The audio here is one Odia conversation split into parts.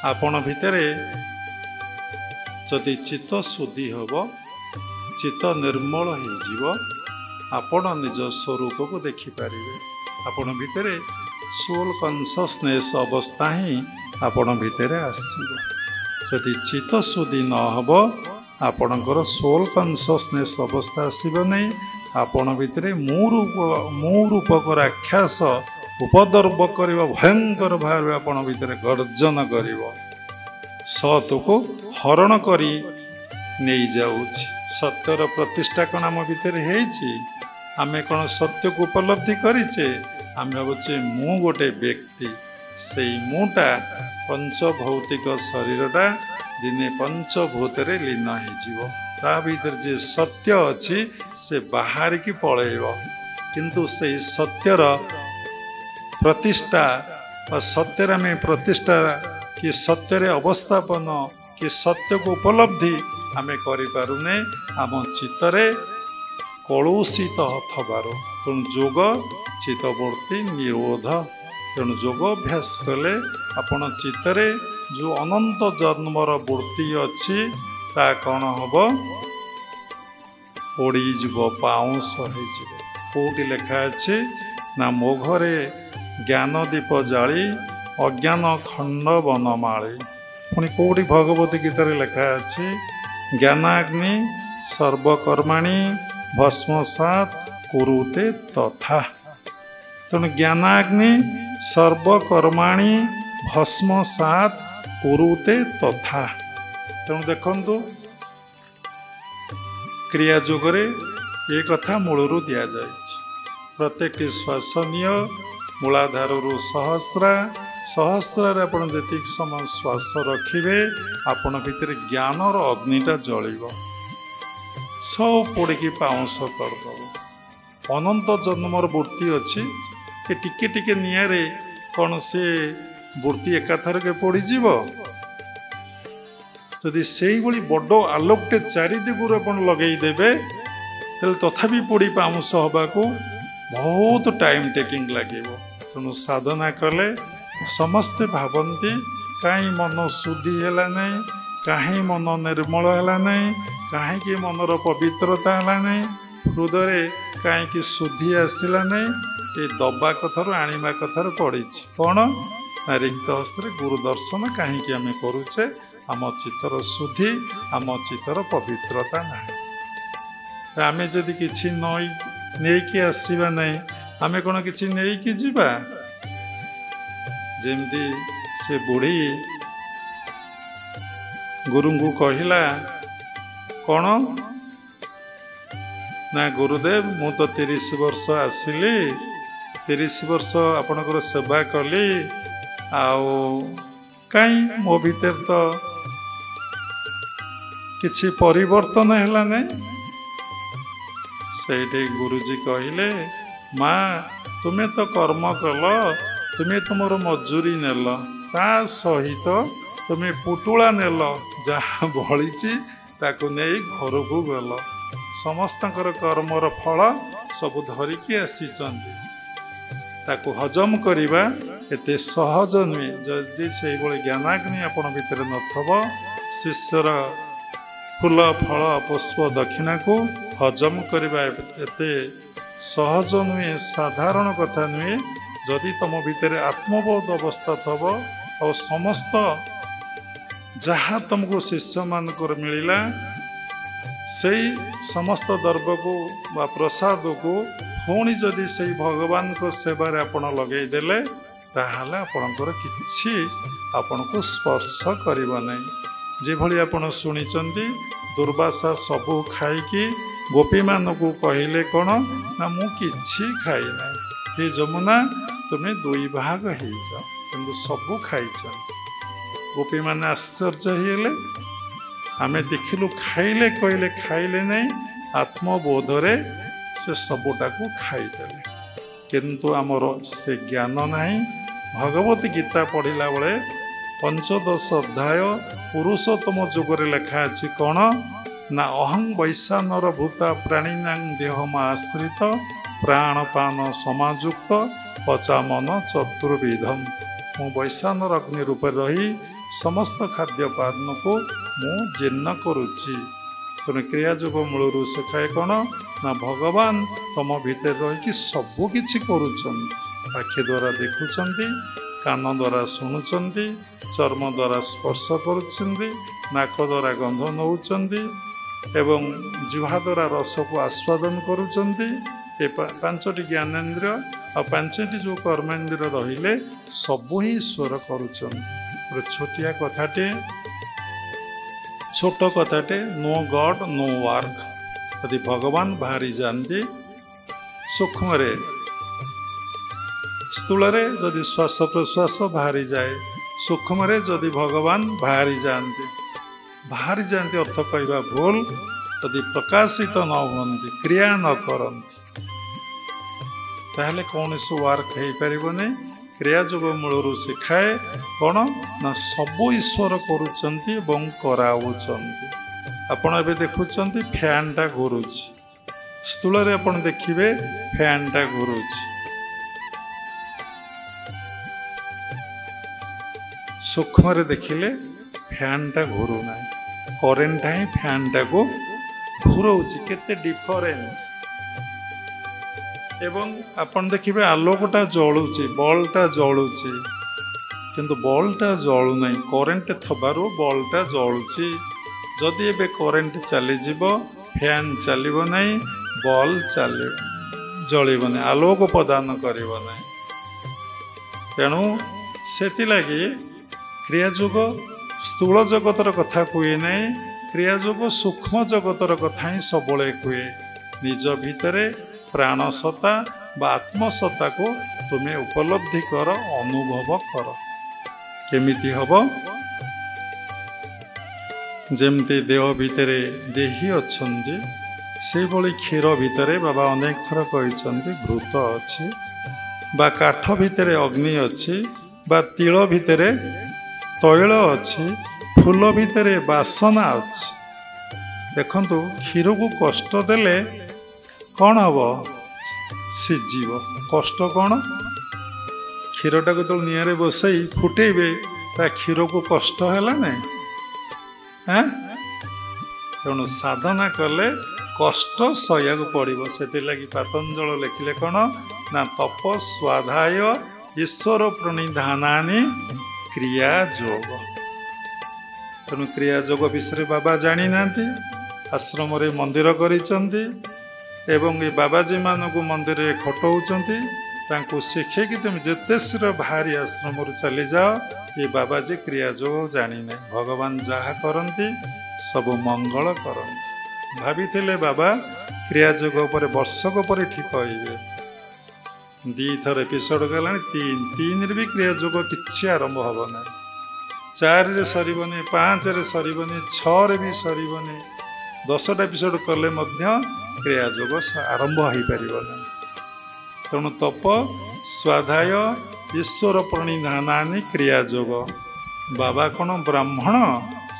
ଆପଣ ଭିତରେ ଯଦି ଚିତ୍ତ ଶୁଦ୍ଧି ହେବ, ଚିତ୍ତ ନିର୍ମଳ ହେଇଯିବ, ଆପଣ ନିଜ ସ୍ୱରୂପକୁ ଦେଖିପାରିବେ। ଆପଣ ଭିତରେ ସୋଲ୍ କନସସନେସ୍ ଅବସ୍ଥା ହିଁ ଆପଣ ଭିତରେ ଆସିବ। ଯଦି ଚିତ୍ତ ଶୁଦ୍ଧି ନ ହେବ, ଆପଣଙ୍କର ସୋଲ୍ କନସସନେସ୍ ଅବସ୍ଥା ଆସିବ ନାହିଁ। ଆପଣ ଭିତରେ ମୁଁ ରୂପକ ରାକ୍ଷସ ଉପଦ୍ରବ କରିବ, ଭୟଙ୍କର ଭାବରେ ଆପଣ ଭିତରେ ଗର୍ଜନ କରିବ, ସତକୁ ହରଣ କରି ନେଇଯାଉଛି। ସତ୍ୟର ପ୍ରତିଷ୍ଠା କ'ଣ ଆମ ଭିତରେ ହେଇଛି? ଆମେ କ'ଣ ସତ୍ୟକୁ ଉପଲବ୍ଧି କରିଛେ? ଆମେ ଭାବୁଛେ ମୁଁ ଗୋଟେ ବ୍ୟକ୍ତି। ସେଇ ମୁଁଟା ପଞ୍ଚଭୌତିକ ଶରୀରଟା ଦିନେ ପଞ୍ଚଭୂତରେ ଲୀନ ହେଇଯିବ। ତା ଭିତରେ ଯେ ସତ୍ୟ ଅଛି ସେ ବାହାରିକି ପଳେଇବ। କିନ୍ତୁ ସେଇ ସତ୍ୟର ପ୍ରତିଷ୍ଠା ବା ସତ୍ୟରେ ଆମେ ପ୍ରତିଷ୍ଠା କି ସତ୍ୟରେ ଅବସ୍ଥାପନ କି ସତ୍ୟକୁ ଉପଲବ୍ଧି ଆମେ କରିପାରୁନେ ଆମ ଚିତ୍ତରେ କଳୁଷିତ ଥବାରୁ। ତେଣୁ ଯୋଗ ଚିତ୍ତବୃତ୍ତି ନିରୋଧ। ତେଣୁ ଯୋଗ ଅଭ୍ୟାସ କଲେ ଆପଣ ଚିତ୍ତରେ ଯେଉଁ ଅନନ୍ତ ଜନ୍ମର ବୃତ୍ତି ଅଛି ତା କ'ଣ ହେବ? ପୋଡ଼ିଯିବ, ପାଉଁଶ ହେଇଯିବ। କେଉଁଠି ଲେଖା ଅଛି ନା, ମୋ ଘରେ ଜ୍ଞାନ ଦୀପ ଜାଳି ଅଜ୍ଞାନ ଖଣ୍ଡ ବନମାଳି। ପୁଣି କେଉଁଠି ଭଗବତୀ ଗୀତାରେ ଲେଖା ଅଛି, ଜ୍ଞାନାଗ୍ନି ସର୍ବକର୍ମାଣି ଭସ୍ମସାତ୍ କୁରୁତେ ତଥା। ତେଣୁ ଜ୍ଞାନାଗ୍ନି ସର୍ବକର୍ମାଣି ଭସ୍ମସାତ୍ କୁରୁତେ ତଥା। ତେଣୁ ଦେଖନ୍ତୁ, କ୍ରିୟା ଯୋଗରେ ଏ କଥା ମୂଳରୁ ଦିଆଯାଇଛି। ପ୍ରତ୍ୟେକଟି ଶ୍ୱାସ ନିଅ, ମୂଳାଧାରରୁ ସହସ୍ରା, ସହସ୍ରାରେ ଆପଣ ଯେତିକି ସମୟ ଶ୍ୱାସ ରଖିବେ, ଆପଣ ଭିତରେ ଜ୍ଞାନର ଅଗ୍ନିଟା ଜଳିବ, ସବୁ ପୋଡ଼ିକି ପାଉଁଶ କରିଦେବ। ଅନନ୍ତ ଜନ୍ମର ବୃତ୍ତି ଅଛି, ଏ ଟିକେ ଟିକେ ନିଆଁରେ କ'ଣ ସେ ବୃତ୍ତି ଏକାଥରକେ ପୋଡ଼ିଯିବ? ଯଦି ସେଇଭଳି ବଡ଼ ଆଲୋକଟେ ଚାରିଦିଗରୁ ଆପଣ ଲଗେଇଦେବେ, ତାହେଲେ ତଥାପି ପୋଡ଼ି ପାଉଁଶ ହେବାକୁ ବହୁତ ଟାଇମ୍ ଟେକିଂ ଲାଗିବ। ତେଣୁ ସାଧନା କଲେ ସମସ୍ତେ ଭାବନ୍ତି କାହିଁ ମନ ଶୁଦ୍ଧି ହେଲା ନାହିଁ, କାହିଁ ମନ ନିର୍ମଳ ହେଲା ନାହିଁ, କାହିଁକି ମନର ପବିତ୍ରତା ହେଲା ନାହିଁ, ହୃଦୟରେ କାହିଁକି ଶୁଦ୍ଧି ଆସିଲା ନାହିଁ। ଏ ଦବା କଥାରୁ ଆଣିବା କଥାରୁ ପଡ଼ିଛି କ'ଣ ନା, ରିକ୍ତ ହସ୍ତରେ ଗୁରୁ ଦର୍ଶନ କାହିଁକି ଆମେ କରୁଛେ? ଆମ ଚିତ୍ତର ଶୁଦ୍ଧି, ଆମ ଚିତ୍ତର ପବିତ୍ରତା ନାହିଁ। ତ ଆମେ ଯଦି କିଛି ନେଇକି ଆସିବା ନାହିଁ, ଆମେ କ'ଣ କିଛି ନେଇକି ଯିବା? ଯେମିତି ସେ ବୁଢ଼ୀ ଗୁରୁଙ୍କୁ କହିଲା କ'ଣ ନା, ଗୁରୁଦେବ ମୁଁ ତ 30 ବର୍ଷ ଆସିଲି, 30 ବର୍ଷ ଆପଣଙ୍କର ସେବା କଲି, ଆଉ କାହିଁ ମୋ ଭିତରେ ତ କିଛି ପରିବର୍ତ୍ତନ ହେଲା ନାହିଁ। ସେଇଠି ଗୁରୁଜୀ କହିଲେ, ମା ତୁମେ ତ କର୍ମ କଲ, ତୁମେ ତୁମର ମଜୁରୀ ନେଲ, ତା ସହିତ ତୁମେ ପୁଟୁଳା ନେଲ, ଯାହା ବଳିଛି ତାକୁ ନେଇ ଘରକୁ ଗଲ। ସମସ୍ତଙ୍କର କର୍ମର ଫଳ ସବୁ ଧରିକି ଆସିଛନ୍ତି, ତାକୁ ହଜମ କରିବା ଏତେ ସହଜ ନୁହେଁ। ଯଦି ସେଇଭଳି ଜ୍ଞାନାଗ୍ନି ଆପଣ ଭିତରେ ନଥିବ, ଶିଷ୍ୟର ଫୁଲ ଫଳ ପୁଷ୍ପ ଦକ୍ଷିଣାକୁ ହଜମ କରିବା ଏତେ ସହଜ ନୁହେଁ, ସାଧାରଣ କଥା ନୁହେଁ। ଯଦି ତୁମ ଭିତରେ ଆତ୍ମବୋଧ ଅବସ୍ଥା ଥବ ଆଉ ସମସ୍ତ ଯାହା ତୁମକୁ ଶିଷ୍ୟମାନଙ୍କର ମିଳିଲା ସେଇ ସମସ୍ତ ଦ୍ରବ୍ୟକୁ ବା ପ୍ରସାଦକୁ ପୁଣି ଯଦି ସେଇ ଭଗବାନଙ୍କ ସେବାରେ ଆପଣ ଲଗେଇଦେଲେ, ତାହେଲେ ଆପଣଙ୍କର କିଛି ଆପଣଙ୍କୁ ସ୍ପର୍ଶ କରିବ ନାହିଁ। ଯେଭଳି ଆପଣ ଶୁଣିଛନ୍ତି, ଦୁର୍ବାସା ସବୁ ଖାଇକି ଗୋପୀମାନଙ୍କୁ କହିଲେ କ'ଣ ନା, ମୁଁ କିଛି ଖାଇନାହିଁ, ହେ ଯମୁନା ତୁମେ ଦୁଇ ଭାଗ ହେଇଯାଅ, କିନ୍ତୁ ସବୁ ଖାଇଛନ୍ତି। ଗୋପୀମାନେ ଆଶ୍ଚର୍ଯ୍ୟ ହେଇଗଲେ, ଆମେ ଦେଖିଲୁ ଖାଇଲେ, କହିଲେ ଖାଇଲେ ନାହିଁ, ଆତ୍ମବୋଧରେ ସେ ସବୁଟାକୁ ଖାଇଦେଲେ, କିନ୍ତୁ ଆମର ସେ ଜ୍ଞାନ ନାହିଁ। ଭଗବତୀ ଗୀତା ପଢ଼ିଲା ବେଳେ ପଞ୍ଚଦଶ ଅଧ୍ୟାୟ ପୁରୁଷୋତ୍ତମ ଯୁଗରେ ଲେଖା ଅଛି କ'ଣ ନା, ଅହଂ ବୈଶାନର ଭୂତା ପ୍ରାଣିନାଂ ଦେହମାଶ୍ରିତ ପ୍ରାଣପାନ ସମାଯୁକ୍ତ ପଚାମନ ଚତୁର୍ବିଧମ। ମୁଁ ବୈଶାନର ଅଗ୍ନି ରୂପରେ ରହି ସମସ୍ତ ଖାଦ୍ୟପାନକୁ ମୁଁ ଜୀର୍ଣ୍ଣ କରୁଛି। ତେଣୁ କ୍ରିୟାଯୋଗ ମୂଳରୁ ଶିଖାଏ କ'ଣ ନା ଭଗବାନ ତମ ଭିତରେ ରହିକି ସବୁ କିଛି କରୁଛନ୍ତି। ଆଖି ଦ୍ୱାରା ଦେଖୁଛନ୍ତି, କାନ ଦ୍ୱାରା ଶୁଣୁଛନ୍ତି, ଚର୍ମ ଦ୍ୱାରା ସ୍ପର୍ଶ କରୁଛନ୍ତି, ନାକ ଦ୍ୱାରା ଗନ୍ଧ ନେଉଛନ୍ତି ଏବଂ ଜିହ୍ବା ଦ୍ୱାରା ରସକୁ ଆସ୍ୱାଦନ କରୁଛନ୍ତି। ଏ 5ଟି ଜ୍ଞାନେନ୍ଦ୍ରିୟ ଆଉ 5ଟି ଯେଉଁ କର୍ମେନ୍ଦ୍ରିୟ ରହିଲେ ସବୁ ହିଁ ଈଶ୍ୱର କରୁଛନ୍ତି। ଗୋଟେ ଛୋଟିଆ କଥାଟେ, ଛୋଟ କଥାଟେ, ନୋ ଗଡ୍ ନୋ ୱାର୍କ। ଯଦି ଭଗବାନ ବାହାରି ଯାଆନ୍ତି ସୂକ୍ଷ୍ମରେ, ସ୍ଥୂଳରେ ଯଦି ଶ୍ୱାସ ପ୍ରଶ୍ୱାସ ବାହାରିଯାଏ, ସୂକ୍ଷ୍ମରେ ଯଦି ଭଗବାନ ବାହାରି ଯାଆନ୍ତି, ବାହାରି ଯାଆନ୍ତି ଅର୍ଥ କହିବା ଭୁଲ, ଯଦି ପ୍ରକାଶିତ ନ ହୁଅନ୍ତି, କ୍ରିୟା ନ କରନ୍ତି, ତାହେଲେ କୌଣସି ୱାର୍କ ହେଇପାରିବନି। କ୍ରିୟାଯୋଗ ମୂଳରୁ ଶିଖାଏ କ'ଣ ନା ସବୁ ଈଶ୍ୱର କରୁଛନ୍ତି ଏବଂ କରାଉଛନ୍ତି। ଆପଣ ଏବେ ଦେଖୁଛନ୍ତି ଫ୍ୟାନ୍ଟା ଘୁରୁଛି, ସ୍ଥୂଳରେ ଆପଣ ଦେଖିବେ ଫ୍ୟାନ୍ଟା ଘୁରୁଛି, ସୂକ୍ଷ୍ମରେ ଦେଖିଲେ ଫ୍ୟାନ୍ଟା ଘୁରୁନାହିଁ, କରେଣ୍ଟଟା ହିଁ ଫ୍ୟାନ୍ଟାକୁ ଘୁରଉଛି। କେତେ ଡିଫରେନ୍ସ। ଏବଂ ଆପଣ ଦେଖିବେ ଆଲୋକଟା ଜଳୁଛି, ବଲ୍ଟା ଜଳୁଛି, କିନ୍ତୁ ବଲ୍ଟା ଜଳୁନାହିଁ, କରେଣ୍ଟ ଥିବାରୁ ବଲ୍ଟା ଜଳୁଛି। ଯଦି ଏବେ କରେଣ୍ଟ ଚାଲିଯିବ, ଫ୍ୟାନ୍ ଚାଲିବ ନାହିଁ, ବଲ୍ ଜଳିବ ନାହିଁ, ଆଲୋକ ପ୍ରଦାନ କରିବ ନାହିଁ। ତେଣୁ ସେଥିଲାଗି କ୍ରିୟାଯୋଗ ସ୍ଥୂଳ ଜଗତର କଥା କୁହେ ନାହିଁ, କ୍ରିୟାଯୋଗ ସୂକ୍ଷ୍ମ ଜଗତର କଥା ହିଁ ସବୁବେଳେ କୁହେ। ନିଜ ଭିତରେ ପ୍ରାଣସତ୍ତା ବା ଆତ୍ମସତ୍ତାକୁ ତୁମେ ଉପଲବ୍ଧି କର, ଅନୁଭବ କର। କେମିତି ହେବ? ଯେମିତି ଦେହ ଭିତରେ ଦେହୀ ଅଛନ୍ତି, ସେଇଭଳି କ୍ଷୀର ଭିତରେ ବାବା ଅନେକ ଥର କହିଛନ୍ତି ଘୃତ ଅଛି, ବା କାଠ ଭିତରେ ଅଗ୍ନି ଅଛି, ବା ତିଳ ଭିତରେ ତୈଳ ଅଛି, ଫୁଲ ଭିତରେ ବାସନା ଅଛି। ଦେଖନ୍ତୁ, କ୍ଷୀରକୁ କଷ୍ଟ ଦେଲେ କ'ଣ ହେବ? ସିଝିବ। କଷ୍ଟ କ'ଣ? କ୍ଷୀରଟାକୁ ଯେତେବେଳେ ନିଆଁରେ ବସେଇ ଫୁଟେଇବେ, ତା କ୍ଷୀରକୁ କଷ୍ଟ ହେଲା ନାହିଁ? ତେଣୁ ସାଧନା କଲେ କଷ୍ଟ ସହିବାକୁ ପଡ଼ିବ। ସେଥିଲାଗି ପାତଞ୍ଜଳ ଲେଖିଲେ କ'ଣ ନା ତପ ସ୍ୱାଧ୍ୟାୟ ଈଶ୍ୱର ପ୍ରଣିଧାନାନି କ୍ରିୟାଯୋଗ। ତେଣୁ କ୍ରିୟାଯୋଗ ବିଷୟରେ ବାବା ଜାଣିନାହାନ୍ତି, ଆଶ୍ରମରେ ମନ୍ଦିର କରିଛନ୍ତି ଏବଂ ଏ ବାବାଜୀମାନଙ୍କୁ ମନ୍ଦିରରେ ଖଟଉଛନ୍ତି। ତାଙ୍କୁ ଶିଖେଇକି ତୁମେ ଯେତେ ଶୀଘ୍ର ବାହାରି ଆଶ୍ରମରୁ ଚାଲିଯାଅ, ଏ ବାବାଜୀ କ୍ରିୟାଯୋଗ ଜାଣିନାହିଁ। ଭଗବାନ ଯାହା କରନ୍ତି ସବୁ ମଙ୍ଗଳ କରନ୍ତି। ଭାବିଥିଲେ ବାବା କ୍ରିୟାଯୋଗ ଉପରେ ବର୍ଷକ ପରେ ଠିକ କହିବେ। 2ଥର ଏପିସୋଡ଼ ଗଲାଣି, 3ରେ ବି କ୍ରିୟାଯୋଗ କିଛି ଆରମ୍ଭ ହେବ ନାହିଁ, 4ରେ ସରିବନି, 5ରେ ସରିବନି, 6ରେ ବି ସରିବନି। 10ଟା ଏପିସୋଡ଼ କଲେ ମଧ୍ୟ କ୍ରିୟାଯୋଗ ଆରମ୍ଭ ହୋଇପାରିବ ନାହିଁ। ତେଣୁ ତପ ସ୍ୱାଧ୍ୟାୟ ଈଶ୍ୱର ପ୍ରଣିଧାନାନି କ୍ରିୟାଯୋଗ। ବାବା କ'ଣ ବ୍ରାହ୍ମଣ?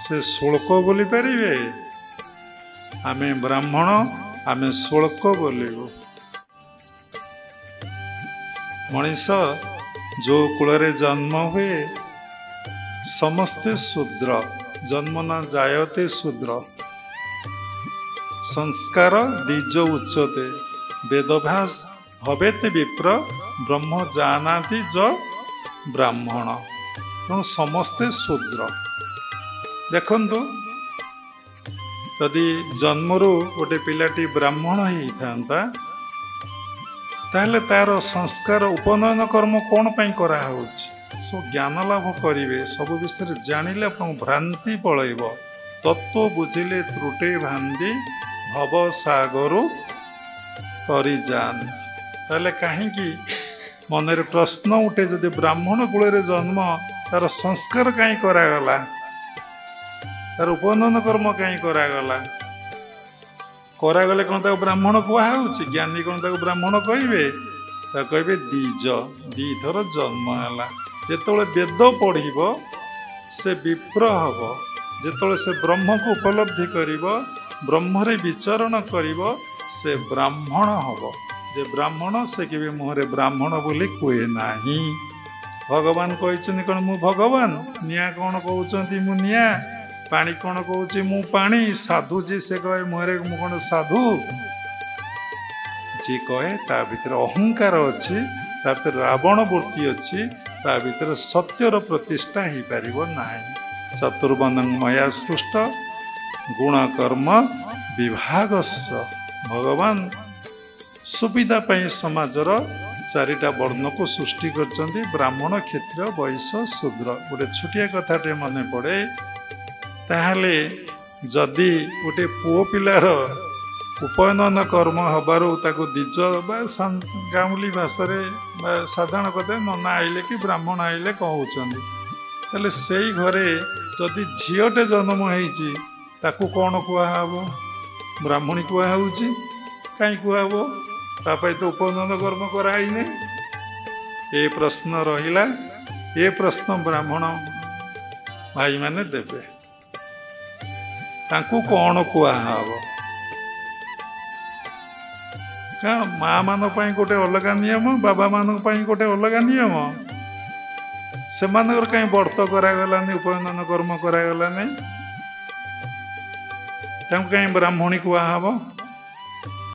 ସେ ଶ୍ଳୋକ ବୋଲି ପାରିବେ? ଆମେ ବ୍ରାହ୍ମଣ, ଆମେ ଶ୍ଳୋକ ବୋଲିବୁ। ମଣିଷ ଯେଉଁ କୂଳରେ ଜନ୍ମ ହୁଏ ସମସ୍ତେ ଶୂଦ୍ର, ଜନ୍ମ ନା ଜାୟତେ ଶୂଦ୍ର। ସଂସ୍କାର ଦ୍ୱିଜ ଉଚ୍ଚତେ, ବେଦଭାସ ଭବେତେ ବିପ୍ର, ବ୍ରହ୍ମ ଜାନାତି ଯ ବ୍ରାହ୍ମଣ। ତେଣୁ ସମସ୍ତେ ଶୂଦ୍ର। ଦେଖନ୍ତୁ, ଯଦି ଜନ୍ମରୁ ଗୋଟେ ପିଲାଟି ବ୍ରାହ୍ମଣ ହେଇଥାନ୍ତା, ତାହେଲେ ତାର ସଂସ୍କାର ଉପନୟନ କର୍ମ କ'ଣ ପାଇଁ କରାହେଉଛି? ସବୁ ଜ୍ଞାନ ଲାଭ କରିବେ, ସବୁ ବିଷୟରେ ଜାଣିଲେ ଆପଣଙ୍କ ଭ୍ରାନ୍ତି ପଳେଇବ। ତତ୍ତ୍ୱ ବୁଝିଲେ ତ୍ରୁଟି ଭାନ୍ଦି ଭବସାଗରୁ ତରିଯାଆନ୍ତି। ତାହେଲେ କାହିଁକି ମନରେ ପ୍ରଶ୍ନ ଉଠେ, ଯଦି ବ୍ରାହ୍ମଣ କୂଳରେ ଜନ୍ମ, ତାର ସଂସ୍କାର କାହିଁ କରାଗଲା? ତାର ଉପନୟନ କର୍ମ କାହିଁ କରାଗଲା? କରାଗଲେ କ'ଣ ତାକୁ ବ୍ରାହ୍ମଣ କୁହାହେଉଛି? ଜ୍ଞାନୀ କ'ଣ ତାକୁ ବ୍ରାହ୍ମଣ କହିବେ? ତାକୁ କହିବେ ଦ୍ୱିଜ, 2ଥର ଜନ୍ମ ହେଲା। ଯେତେବେଳେ ବେଦ ପଢ଼ିବ ସେ ବିପ୍ର ହେବ, ଯେତେବେଳେ ସେ ବ୍ରହ୍ମକୁ ଉପଲବ୍ଧି କରିବ, ବ୍ରହ୍ମରେ ବିଚରଣ କରିବ, ସେ ବ୍ରାହ୍ମଣ ହେବ। ଯେ ବ୍ରାହ୍ମଣ ସେ କେବେ ମୁହଁରେ ବ୍ରାହ୍ମଣ ବୋଲି କୁହେ ନାହିଁ। ଭଗବାନ କହିଛନ୍ତି କ'ଣ ମୁଁ ଭଗବାନ? ନିଆଁ କ'ଣ କହୁଛନ୍ତି ମୁଁ ନିଆଁ? ପାଣି କ'ଣ କହୁଛି ମୁଁ ପାଣି? ସାଧୁ ଯିଏ ସେ କହେ ମୁହଁରେ ମୁଁ କ'ଣ ସାଧୁ? ଯିଏ କହେ ତା ଭିତରେ ଅହଙ୍କାର ଅଛି, ତା ଭିତରେ ରାବଣ ବୃତ୍ତି ଅଛି, ତା ଭିତରେ ସତ୍ୟର ପ୍ରତିଷ୍ଠା ହେଇପାରିବ ନାହିଁ। ଚତୁର୍ବର୍ଣ୍ଣଂ ମୟା ସୃଷ୍ଟ ଗୁଣ କର୍ମ ବିଭାଗସ୍ୟ। ଭଗବାନ ସୁବିଧା ପାଇଁ ସମାଜର ଚାରିଟା ବର୍ଣ୍ଣକୁ ସୃଷ୍ଟି କରିଛନ୍ତି, ବ୍ରାହ୍ମଣ, କ୍ଷତ୍ରିୟ, ବୈଶ୍ୟ, ଶୂଦ୍ର। ଗୋଟେ ଛୋଟିଆ କଥାଟେ ମନେ ପଡ଼େ। ତାହେଲେ ଯଦି ଗୋଟେ ପୁଅ ପିଲାର ଉପନୟନ କର୍ମ ହେବାରୁ ତାକୁ ଦ୍ୱିଜ ବା ଗାଉଁଲି ଭାଷାରେ ବା ସାଧାରଣ କଥା ନନା ଆଇଲେ କି ବ୍ରାହ୍ମଣ ଆଇଲେ କହୁଛନ୍ତି, ତାହେଲେ ସେଇ ଘରେ ଯଦି ଝିଅଟେ ଜନ୍ମ ହେଇଛି ତାକୁ କ'ଣ କୁହାହବ? ବ୍ରାହ୍ମଣୀ କୁହାହେଉଛି। କାହିଁ କୁହାହବ? ତା ପାଇଁ ତ ଉପନୟନ କର୍ମ କରାହେଇନି। ଏ ପ୍ରଶ୍ନ ରହିଲା। ଏ ପ୍ରଶ୍ନ ବ୍ରାହ୍ମଣ ଭାଇମାନେ ଦେବେ, ତାଙ୍କୁ କ'ଣ କୁହାହବ? କାରଣ ମା ମାନଙ୍କ ପାଇଁ ଗୋଟେ ଅଲଗା ନିୟମ, ବାବା ମାନଙ୍କ ପାଇଁ ଗୋଟେ ଅଲଗା ନିୟମ। ସେମାନଙ୍କର କାହିଁ ବର୍ତ୍ତ କରାଗଲାନି, ଉପନୟନ କର୍ମ କରାଗଲାନି? ତାଙ୍କୁ କାହିଁ ବ୍ରାହ୍ମଣୀ କୁହାହବ?